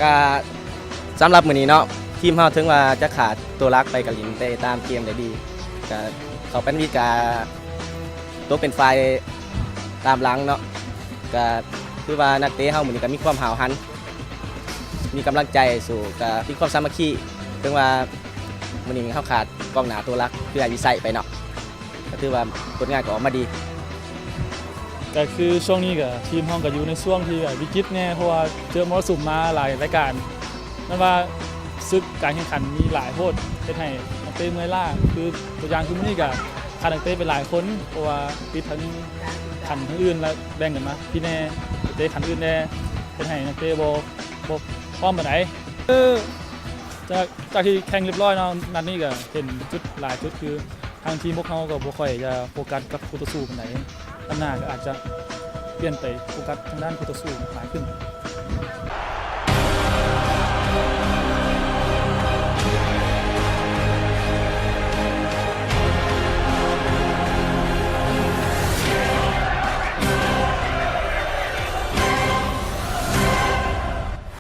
ກະສຳລັບມື້ນີ້ເນາະ ທີມເຮົາເຖິງວ່າຈະຂາດຕົວຫຼັກໄປກະຫຼິ້ນໄປຕາມເກມໄດ້ດີ ກະເຂົ້າໄປໃນວິດກະຕົກເປັນຝ່າຍຕາມຫຼັງເນາະ ກະຖືວ່ານັກເຕະເຮົາມື້ນີ້ກະມີຄວາມຫ້າວຫັນ ມີກຳລັງໃຈສູ້ ກະມີຄວາມສາມັກຄີ ເຖິງວ່າມື້ນີ້ເຮົາຂາດກອງໜ້າຕົວຫຼັກຄືອ້າຍວິໄສໄປເນາະ ກະຖືວ່າຜົນງານກະອອກມາດີ. ກະຄືຊ່ວງນີ້ກະທີມເຮົາກະຢູ່ໃນຊ່ວງທີ່ແບບວິກິດແດ່ ເພາະວ່າເຈີມໍລະສຸມມາຫຼາຍລາຍການ ແມ່ນວ່າສຶກການແຂ່ງຂັນມີຫຼາຍໂພດ ເຮັດໃຫ້ນັກເຕະເມື່ອຍລ້າ ຄືຕົວຢ່າງຄືມື້ນີ້ກະຂາດນັກເຕະໄປຫຼາຍຄົນ ເພາະວ່າຕິດທັງຂັ້ນທາງອື່ນ ແລະ ແບ່ງກັນມາພີແດ່ ໄປເຕະຂັ້ນອື່ນແດ່ ເຮັດໃຫ້ນັກເຕະບໍ່ ບໍ່ພ້ອມປານໃດ. ເອີ ຈາກ ຈາກທີ່ແຂ່ງຮຽບຮ້ອຍເນາະ ນັດນີ້ກະເຫັນຈຸດຫຼາຍຈຸດ ຄືທາງທີມພວກເຮົາກະບໍ່ຄ່ອຍຈະໂຟກັສກັບຄູ່ຕໍ່ສູ້ປານໃດ ນັດໜ້າກະອາດຈະປ່ຽນໄປໂຟກັສທາງດ້ານຄູ່ຕໍ່ສູ້ຫຼາຍຂຶ້ນ.